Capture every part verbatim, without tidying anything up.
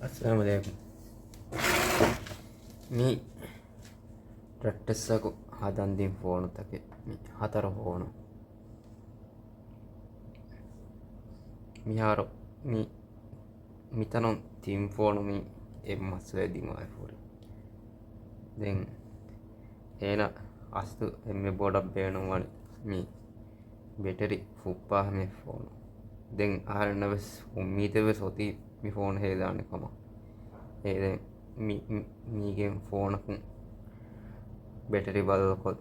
އައްސަލާމު ޢަލައިކުމް. މި ރައްޓެއްސަކު ހަދަން ދިން ފޯނުތަކެއް، މި ހަތަރު ފޯނު. މިހާރު މި، މިތަނުން ތިން ފޯނު މި އެއް މައްސަލައެއް ދިމާވެފަ ހުރި. ދެން އޭނަ އަސްލު އެންމެ ބޮޑަށް ބޭނުންވަނީ މި ބެޓެރި ފުއްޕާ މި ފޯނު. ދެން އަހަރެންނަށް ވެސް އުއްމީދެއް ވެސް އޮތީ މި ފޯނު ހޭލާނެ ކަމަށް. އޭ ދެން މި، މި، މީގެން ފޯނަކުން ބެޓެރި ބަދަލުކޮށް،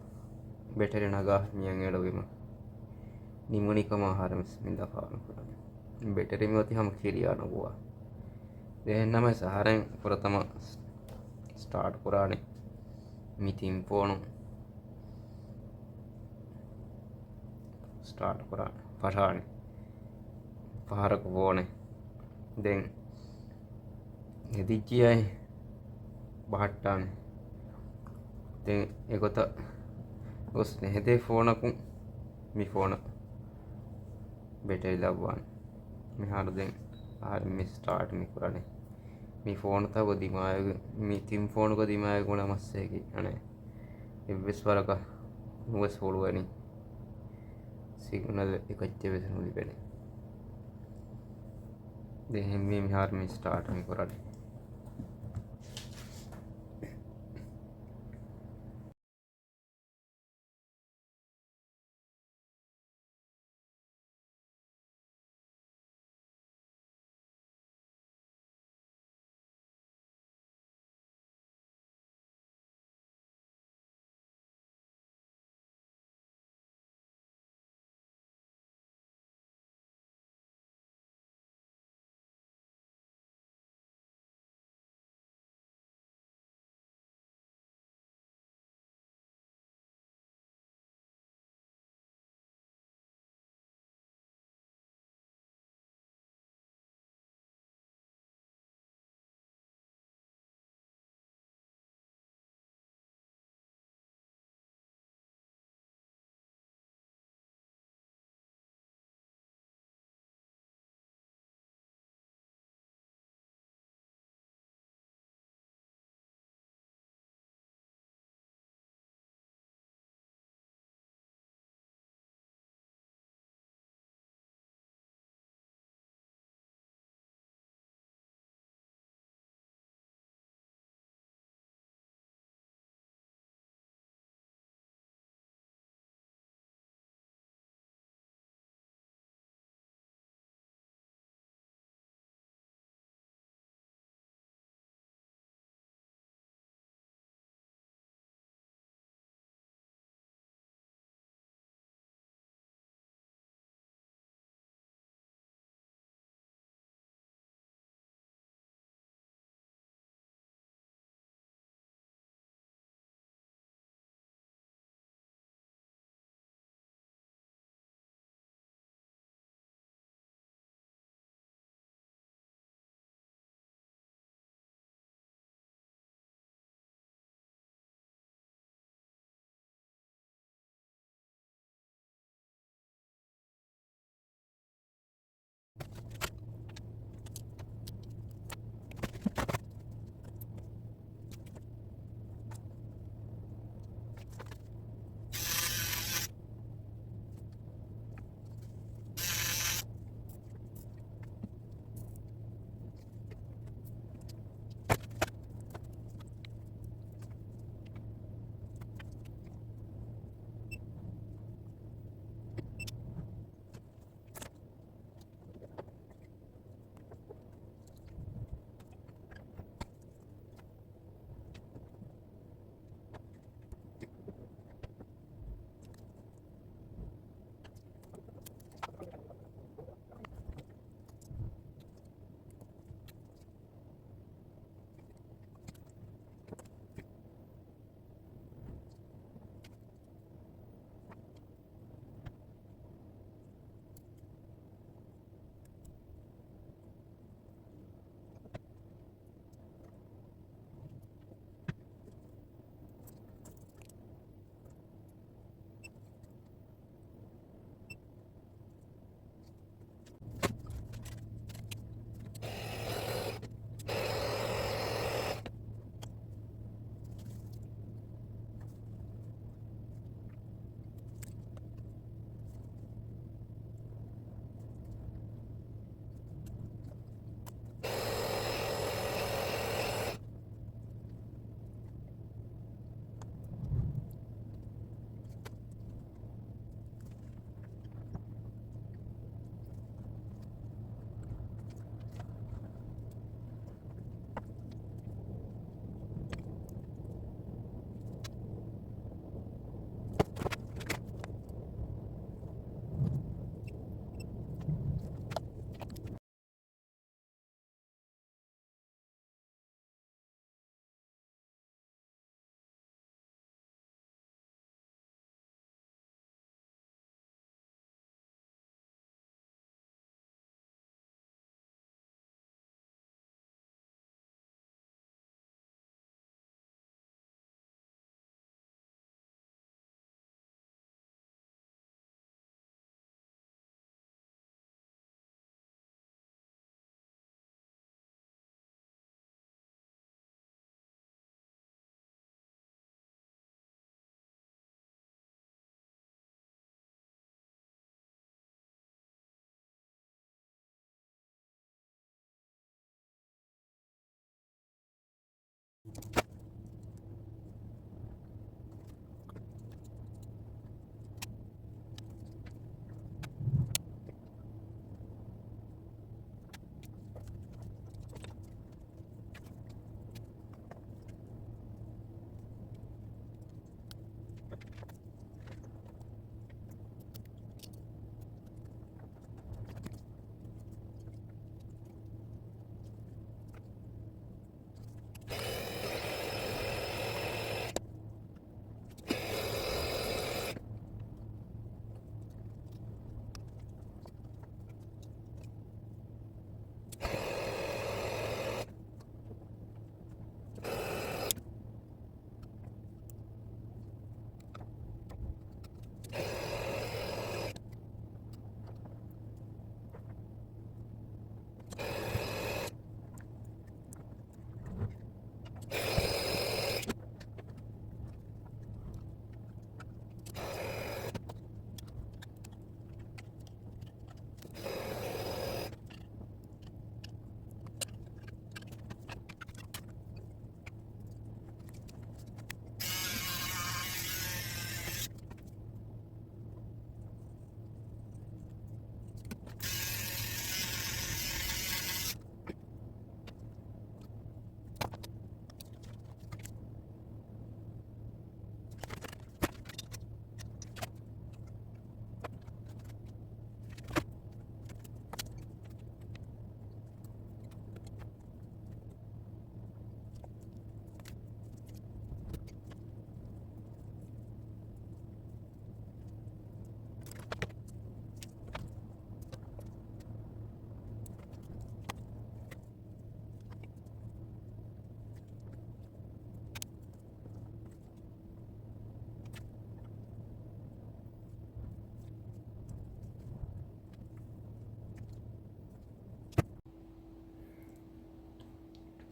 ބެޓެރި ނަގާ މިޔަން އެޅުވީމަ ނިމުނީ ކަމަށް އަހަރެން ވެސް މި ދަފާ ނުކުރަނީ. ބެޓެރި މި އޮތީ ހަމަ ކިރިޔާ ނުގޮވާ. އެހެންނަމަވެސް އަހަރެން ފުރަތަމަ ސް-، ސްޓާޓް ކުރާނީ މި ތިން ފޯނު ސްޓާޓް ކުރާނެ، ފަށާނެ. ފަހަރަކު ފޯނެ. ދެން ހެދިއްޖިއްޔާ ބަހައްޓާނެ. ދެން އެގޮތަށް ގޮސް ނެހެދޭ ފޯނަކުން މި ފޯނަށް ބެޓެރި ލައްވާނެ. މިހާރު ދެން އަހަރެން މި ސްޓާޓް މި ކުރާނެ. މި ފޯނުތަކުގަ ދިމާވެގެން، މި ތިން ފޯނުގަ ދިމާވެގެން އުޅޭ މައްސަލައަކީ އަނެއް އެއްވެސް ވަރަކަށް ނުވެސް ހުޅުވަނީ. ސިގްނަލް އެކައްޗެއް ވެސް ނުލިބެނީ. ދެން އެހެންވީ މިހާރު މި ސްޓާޓް މި ކުރަނީ.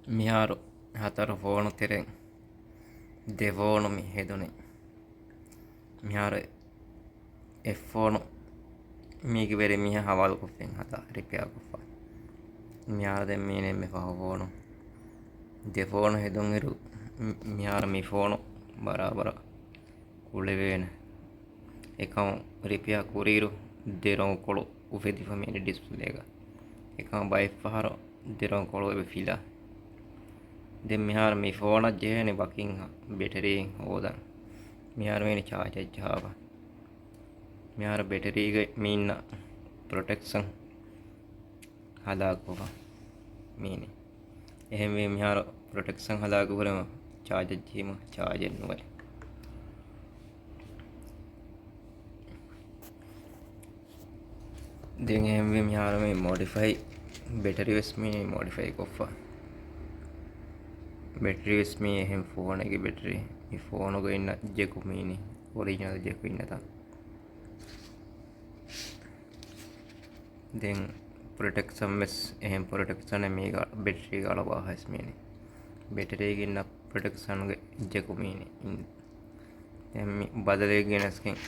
މިހާރު ހަތަރު ފޯނު ތެރެއިން ދެ ފޯނު މި ހެދުނީ. މިހާރު އެއް ފޯނު މީގެ ވެރި މީހާ ހަވާލުކޮށްފިން ހަދާ ރިޕެއާ ކޮށްފަ. މިހާރު ދެން މީނެ މި ފަހު ފޯނު. ދެ ފޯނު ހެދުން އިރު މި-، މިހާރު މި ފޯނު ބަރާބަރަށް ކުޅެވޭނެ. އެކަމު ރިޕެއާ ކުރިއިރު ދެ ރޮނގުކޮޅު އުފެދިފަ މީނެ ޑިސްޕްލޭގަ. އެކަމު ބައެއްފަހަރު ދެ ރޮނގުކޮޅު އެބަ ފިލާ. ދެން މިހާރު މި ފޯނަށް ޖެހޭނެ ވަކިން ބެޓެރީ ހޯދަން. މިހާރު މީނެ ޗާޖަށް ޖަހާފަ. މިހާރު ބެޓެރީގަ މީންނަ ޕްރޮޓެކްޝަން ހަލާކުފަ މީނި. އެހެންވެ މިހާރު ޕްރޮޓެކްޝަން ހަލާކު ހުރެމު ޗާޖަށް ޖެހީމު ޗާޖެއް ނުވޭ. ދެން އެހެންވެ މިހާރު މި މޮޑިފައި ބެޓެރީ ވެސް މީނި މޮޑިފައި ކޮށްފަ. ބެޓެރީ ވެސް މީ އެހެން ފޯނެއްގެ ބެޓެރީ. މި ފޯނުގަ އިންނަ ޖެކު މީނި އޮރިޖިނަލް ޖެކު އިންނަތާ. ދެން ޕްރޮޓެކްޝަން ވެސް އެހެން ޕްރޮޓެކްޝަނެއް މީގަ ބެޓްރީގަ އަޅުވާހަސް މީނި. ބެޓްރީގެ އިންނަ ޕްރޮޓެކްޝަންގެ ޖެކު މީނި. ދެން މި ބަދަލެއް ގެނެސްގެން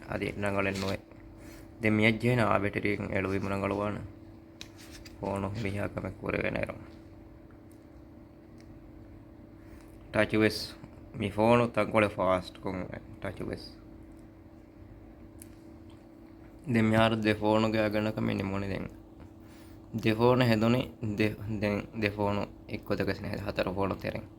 އަދި ރަނގަޅެއް ނުވޭ. ދެން މިއަށް ޖެހޭނެ އާ ބެޓްރީ އެޅުވީމަ ރަނގަޅުވާނެ. ފޯނު ހުރިހާ ކަމެއް ކުރެވޭނެ އިރު. ޓަޗު ވެސް މި ފޯނު ތަންކޮޅެއް ފާސްޓްކޮށް ޓަޗު ވެސް. ދެން މިހާރު ދެ ފޯނުގެ އަގަނޑަކަށް މި ނިމުނީ ދެން. ދެ ފޯނު ހެދުނީ ދެ-، ދެން ދެ ފޯނު އެއްގޮތަކަށް ހަތަރު ފޯނު ތެރެއިން.